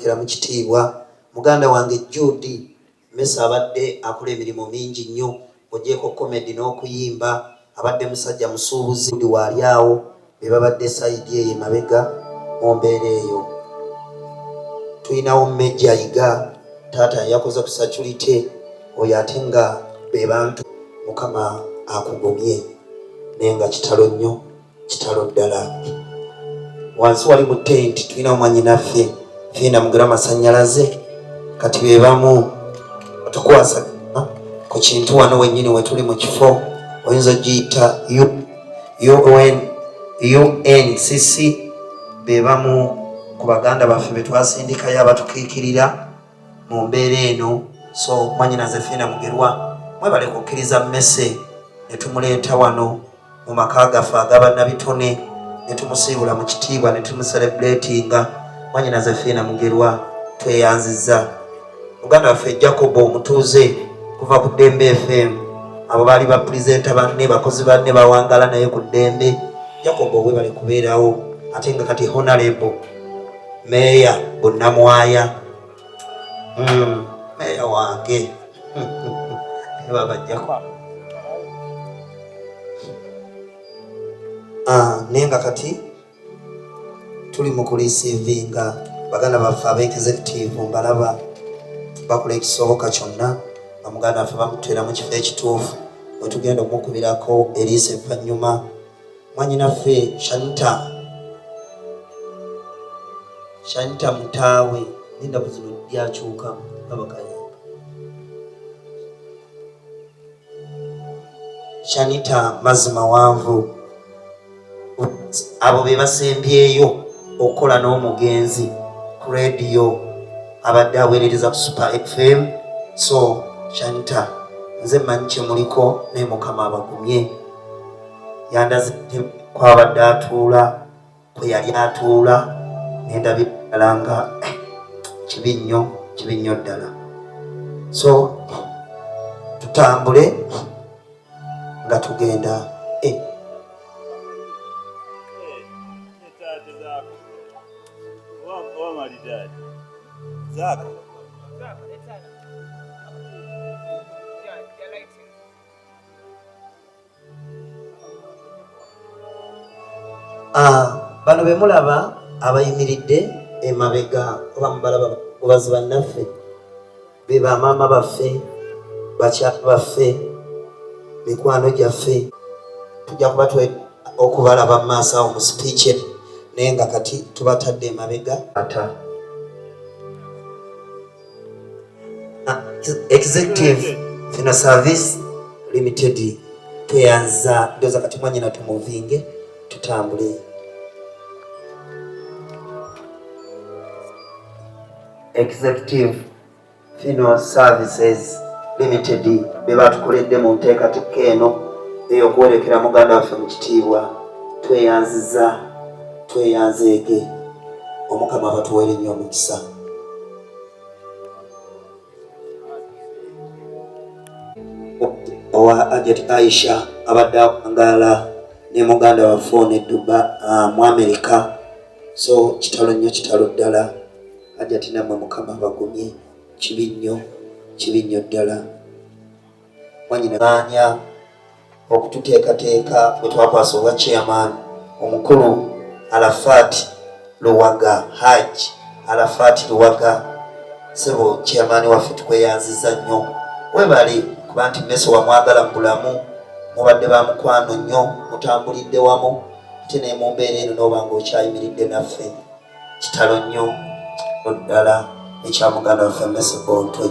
okuwerekera mu kitiibwa. Muganda wange Jude Mmese abadde akola emirimu mingi nnyo ng'oggyeeko komedi n'okuyimba, abadde musajja musuubuzi waali awo be babadde sayidi eyo emabega mu mbeera eyo. Tulinawo Meja Yiga, taata yakoze ku saculite oyo ate nga be bantu. Mukama akugumye naye nga kitalo nnyo. Kitalo ddala. Wansi wali mu tenti tulina mwanyinaffe Fiina Mugerwa Masanyalaze, kati be bamu batukwasa ku kintu wano wennyini wetuli mu kifo oyinza ogiyita UNCC, be bamu ku baganda baffe be twasindikayo abatukiikirira mu mbeera eno. So mwanyinaze Fiina Mugerwa, mwebale kukkiriza mmese ne tumuleeta wano mu maka gaffe agabannabitone ne tumusiibula mu kitiibwa ne tumuserebuletinga. Mwanyinaze Fiina Mugerwa, tweyanzizza. Muganda waffe Jacob omutuuze kuva ku Ddembe FM, abo baali ba pulezenta banne, bakozi banne bawangala naye ku Ddembe. Jacob webale kubeerawo, ate nga kati Honorable Meeya Bunnamwaya. Meeya wange babajjako. Naye nga kati tuli mu kulisiivinga baganda baffe aba executive, mbalaba bakola ekisoboka kyonna nga muganda waffe bamuteera mu kifo ekituufu we tugenda omukubirako eriiso evvannyuma. Mwanyinaffe Shanita, Shanita Mutaawe, n'ennaku zino byakyuka babakayimba. Shanita mazzi mawanvu, abo be basembyeyo okukola n'omugenzi ku rediyo, abadde aweerereza ku Super FM. So Shanita, nze mmanyi kye muliko, naye Mukama abagumye. Yandaze kwabadde atuula, kwe yali atuula, nendabira ddala nga kibi nnyo, kibi nnyo ddala. So tutambule nga tugenda. Bano be mulaba abayimiridde emabega oba mubalaba mubazi bannaffe, be bamaama baffe, bakyala baffe, mikwano gyaffe. Tujja kuba okubalaba mu maaso awo mu speech, naye nga kati tubatadde emabega. Ata Executive Funeral Service Limited tweyanza. Ndoza kati mwanyina tumuvinge tutambule. Executive Funeral Services Limited be batukoledde mu nteekateeka eno ey'okuwerekera muganda waffe mu kitiibwa. Tweyanziza, tweyanzeege, Omukama batuweere nnyo omukisa. Owa Ajat Aisha abadde awangaala ne muganda waffe ono e Dubai, mu Amerika. So kitalo nnyo, kitalo ddala. Ajati nammwe Mukama abagumye. Kibi nnyo, kibi nnyo ddala. Mwanyina okututeekateeka bwe twakwasa obwa chairman omukulu Arafat Luwaga, Hajj Arafat Luwaga. Sebo chairman waffe, tukweyanziza nnyo, webale kuba nti Meso wamwagala mu bulamu, mubadde ba mukwano nnyo, mutambulidde wamu, ate ne mu mbeera eno n'oba ng'okyayimiridde naffe. Kitalo nnyo, kitalo ddala ekya muganda waffe Mese Bontwe.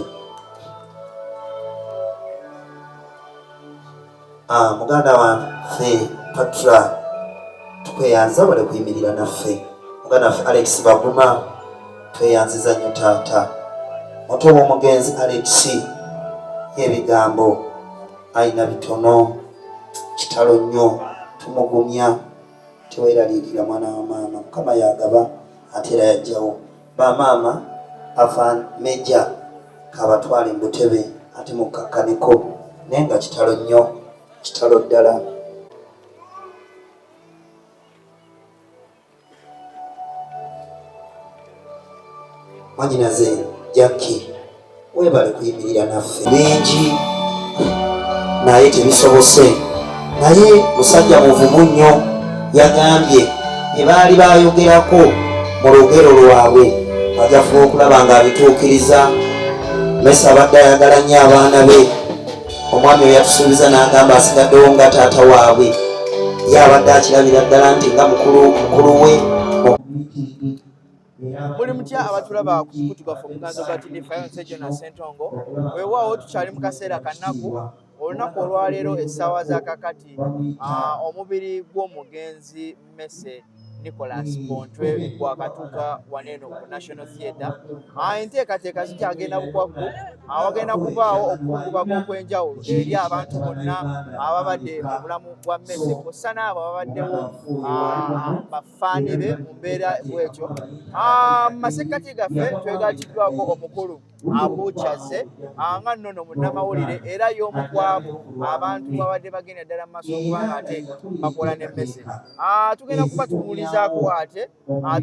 Muganda waffe Patra, tukweyanza bale kuyimirira naffe. Muganda waffe Alex Baguma, tweyanziza nnyo taata. Muto w'omugenzi Alex, y'ebigambo alina bitono. Kitalo nnyo, tumugumya. Teweraliikira mwana wa maama, Mukama yagaba ate era yajjawo. Bamaama Afan Meja kabatwale mu butebe ate mukkakkaneko, naye nga kitalo nnyo, kitalo ddala. Mwanyinaze Jackie, webale kuyimirira naffe. Bingi naye tebisobose, naye musajja muvumu nnyo. Yagambye bye baali bayogerako mu lugero lwabwe ajafuba okulaba ng'abituukiriza. Mesa abadde ayagala nnyo abaana be. Omwami oyo yatusuubiza n'agamba asigaddewo nga taata waabwe, ye abadde akirabira ddala nti nga mukulu mukulu we. Muli mutya abatulaba ku mukutu gwaffe omuganzo gwa TV Fayonse Jona Ssentongo? Weewaawo tukyali mu kaseera kannaku. Olunaku olwaleero essaawa za kakati, omubiri gw'omugenzi Mmese Nicholas Bontwe gwakatuuka wano eno ku National Theatre. Enteekateeka zikyagenda bukwakku. Wagenda kubaawo okukungubaga okw'enjawulo eri abantu bonna ababadde mu bulamu bwa Mmese, kw'ossa n'abo ababaddewo bafaani be mu mbeera bw'etyo. Mu masekkati gaffe twegattiddwako omukulu Abuukyaze, nga nnono munnamawulire era y'omu ku abo abantu babadde bagenda ddala mu maaso okuba nga ate bakola ne Mmese. Tugenda kuba tubuulizaako ate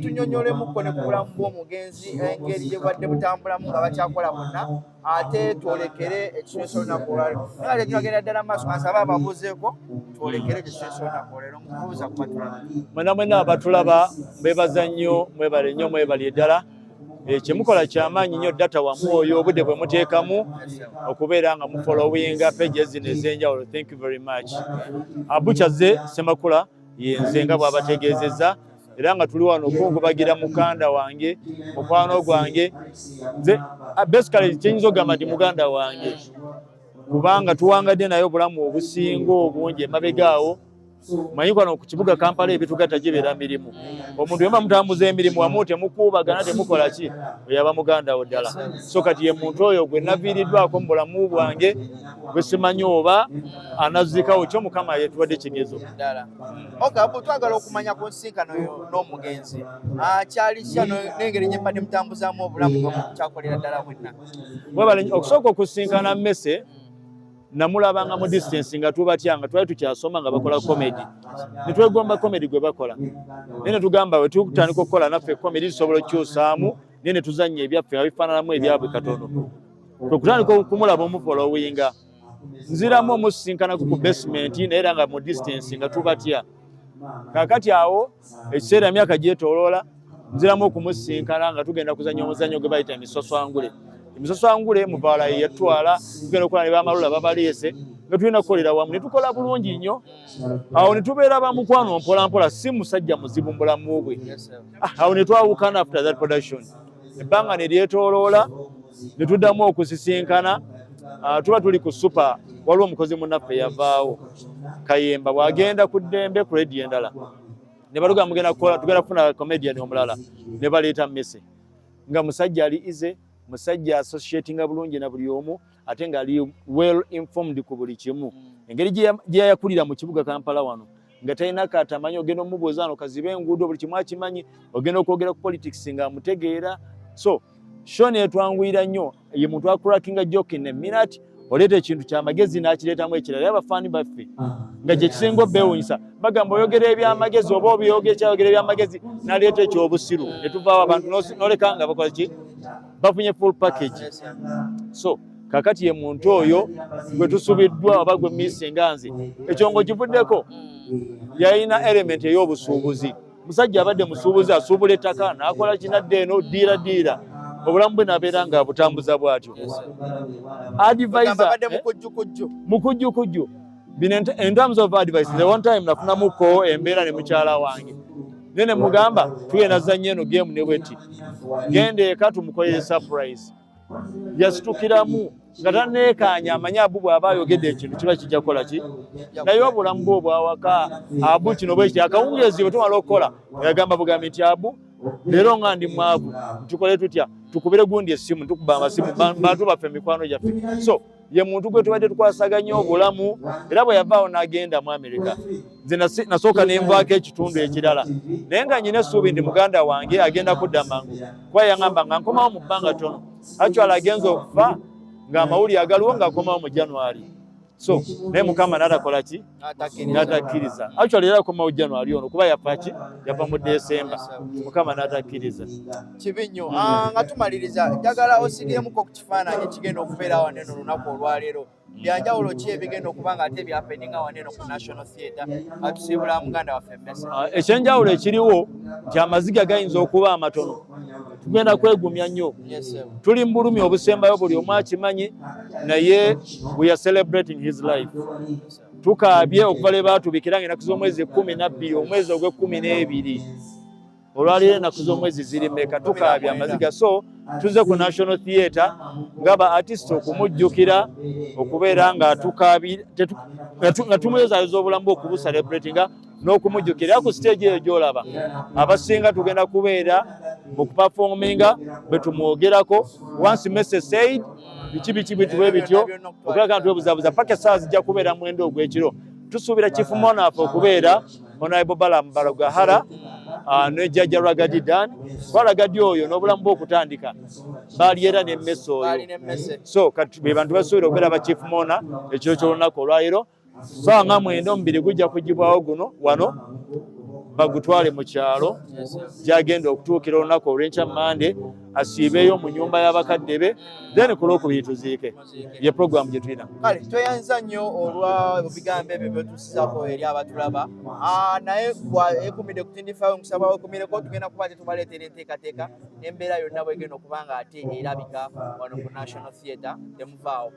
tunyonyolemukko ne ku bulamu bw'omugenzi, engeri gye bubadde butambulamu nga bakyakola bonna, ate twolekere ekiteeso olunaku olwaleero. Naye ate tunagenda ddala mu maaso, kansaba ababuuzeeko twolekere ekiteeso olunaku olwaleero mukubuuza ku batulaba. Mwena mwena abatulaba mwebaza nnyo, mwebale nnyo, mwebale ddala. Kyemukola kyamaanyi nnyo, data wamu oyo obudde bwe muteekamu okubeera nga mufollowinga pages zino ez'enjawulo. Thank you very much. Abuchaze Ssemakula yenze nga bw'abategeezezza, era nga tuli wano okungubagira mukanda wange, mukwano gwange. Nze basically kyenyinza okugamba nti muganda wange, kubanga tuwangadde naye obulamu obusinga obungi emabega awo. Manyi kwano ku kibuga Kampala ebitugatta gibeera mirimu. Omuntu yemba mutambuza emirimu wamu, temukuubagana, temukola ki, oyo aba muganda wo ddala. So kati ye muntu oyo gwe naviiriddwako mu bulamu bwange, gwe simanyi oba anazzikawo kyo. Mukama yetuwadde kigezo. Ddala. Okay, Abu, twagala okumanya ku nsinkano yo n'omugenzi. Kyali kitya n'engeri gye mbadde mutambuzaamu obulamu nga mukyakolera ddala mwenna? Webale. Okusooka okusinkana Mmese, namulabanga mu distance nga tubatya, nga twali tukyasoma, nga bakola comedy, netwegomba comedy gwe bakola, naye netugamba we tutandika okukola naffe comedy tusobola okukyusaamu, naye netuzannya ebyaffe nga bifaananamu ebyabwe katono. Kwe kutandika okumulaba, omufollowinga, nziramu omusisinkanako ku basement, naye era nga mu distance nga tubatya. Kakati awo ekiseera emyaka gyetoloola, nziramu okumusisinkana nga tugenda kuzannya omuzannyo gwe bayita Emisaswangule. Emisaswangule muvaala ye yatwala, tugenda okukola ne bamalula babaleese, nga tulina kukolera wamu, ne tukola bulungi nnyo. Awo ne tubeera bamukwano mpola mpola. Si musajja muzibu mu bulamu bwe. Awo ne twawukana after that production. Ebbanga ne lyetooloola, ne tuddamu okusisinkana. Tuba tuli ku super, waliwo omukozi munnaffe yavaawo, Kayemba, bw'agenda ku ddembe ku rediyo endala, ne baluga mugenda kukola, tugenda kufuna comedian omulala, ne baleeta Mmese. Nga musajja ali easy, musajja associatinga bulungi na buli omu, ate nga ali well informed ku buli kimu. Engeri gye yayakulira mu kibuga Kampala wano, nga talina katamanyi. Ogenda omubuuza ano kaziba enguudo, buli kimu akimanyi. Ogenda okwogera ku politics nga amutegeera. So show netwanguyira nnyo. Ye muntu acrackinga joke in a minute, oleeta ekintu kyamagezi n'akireetamu ekirala. Era abafaani baffe nga gye kisinga obeewunyisa, bagamba oyogera ebyamagezi oba obyogera kyayogera ebyamagezi n'aleeta ekyobusiru, ne tuvaawo abantu n'oleka nga bakola ki, bafunye full package. So kakati ye muntu oyo gwe tusubiddwa oba gwe missinga nze. Ekyo ng'okivuddeko, yalina element ey'obusuubuzi. Musajja abadde musuubuzi, asuubula ettaka n'akola kinadde eno ddiira ddiira, obulamu bwe nabeera nga abutambuza bw'atyo. Advisor mukujjukujju. Mukujjukujju. Bino in terms of advice, the one time nafunamuko embeera ne mukyala wange, naye ne mugamba tugenda zanya eno game ne bweti, genda eka tumukolere surprise. Yasitukiramu nga taneekaanya, amanyi Abu bw'aba ayogedde ekintu kiba kijja kukola ki. Naye obulamu bwe obwawaka, Abu kino bwekiti, akawungeezi bwe tumala okukola, yagamba bugambi nti, "Abu, leero nga ndi mwavu, tukole tutya? Tukubire gundi essimu." Tukuba amasimu bantu baffe, mikwano gyaffe. So ye muntu gwe tubadde tukwasaganya obulamu. Era bwe yavaawo n'agenda mu Amerika, nze nasooka ne nvaako ekitundu ekirala, naye nga nyina essuubi ndi muganda wange agenda kudda mangu, kuba yaŋŋamba nga nkomawo mu bbanga ttono. Actually agenza okufa ng'amawulire agaliwo ng'akomawo mu January. So naye Mukama natakola ki? Natakkiriza. Actually era akomawo January ono, kuba yafa ki? Yafa mu December. Mukama natakkiriza. Kibi nnyo. Ah, nga tumaliriza, njagala osigiremuko ku kifaananyi ekigenda okubeera wano eno olunaku olwaleero. Byanjawulo ki ebigenda okuba nga ate byahappeninga wano eno ku National Theatre nga tusiibula muganda waffe Mmese? Ah, ekyenjawulo ekiriwo nti amaziga gayinza okuba amatono, tugenda kwegumya nnyo. Tuli mu bulumi obusembayo, buli omu akimanyi, naye we are celebrating his life. Tukaabye okuva lwe baatubikira nga ennaku z'omwezi 12, omwezi ogw'e-12. Olwaleero ennaku z'omwezi ziri meka? Tukaabye amaziga. So tuze ku National Theatre nga ba artist okumujjukira, okubeera nga nga tumwezayoza obulamu bwe, okubucelebratinga n'okumujjukira. Era ku stage eyo gy'olaba abasinga tugenda kubeera mu kuperforminga bwe tumwogerako, "Once Messe said," biki biki bitu bwe bityo, okulaba nga twebuzabuza paka essaawa zijja kubeera 9 ogw'ekiro. Tusuubira Chief Mourner okubeera Honorable Balaam Barugahara ne Jjajja Ragga Dee Dan, kuba Ragga Dee oyo n'obulamu bwe okutandika baali era n'emmese oyo. So kati be bantu basuubira okubeera ba Chief Mourner ekiro ky'olunaku olwaleero. Saawa nga 9 omubiri gujja kugibwawo guno wano, bagutwale mu kyalo gyagenda okutuukira olunaku olw'enkya Mande, asiibeeyo mu nyumba y'abakadde be, then ku Lwokubiri tuziike. Ye program gye tulina. Kale tweyanza nnyo olwa bigambo ebyo byotusizaako eri abatulaba. Ah, naye ekumidde ku tindifaayo, nkusaba wekumireko, tugenda kuba tetubaleetera enteekateeka n'embeera yonna bwegenda okuba nga ate erabika wano ku National Theatre. Temuvaawo.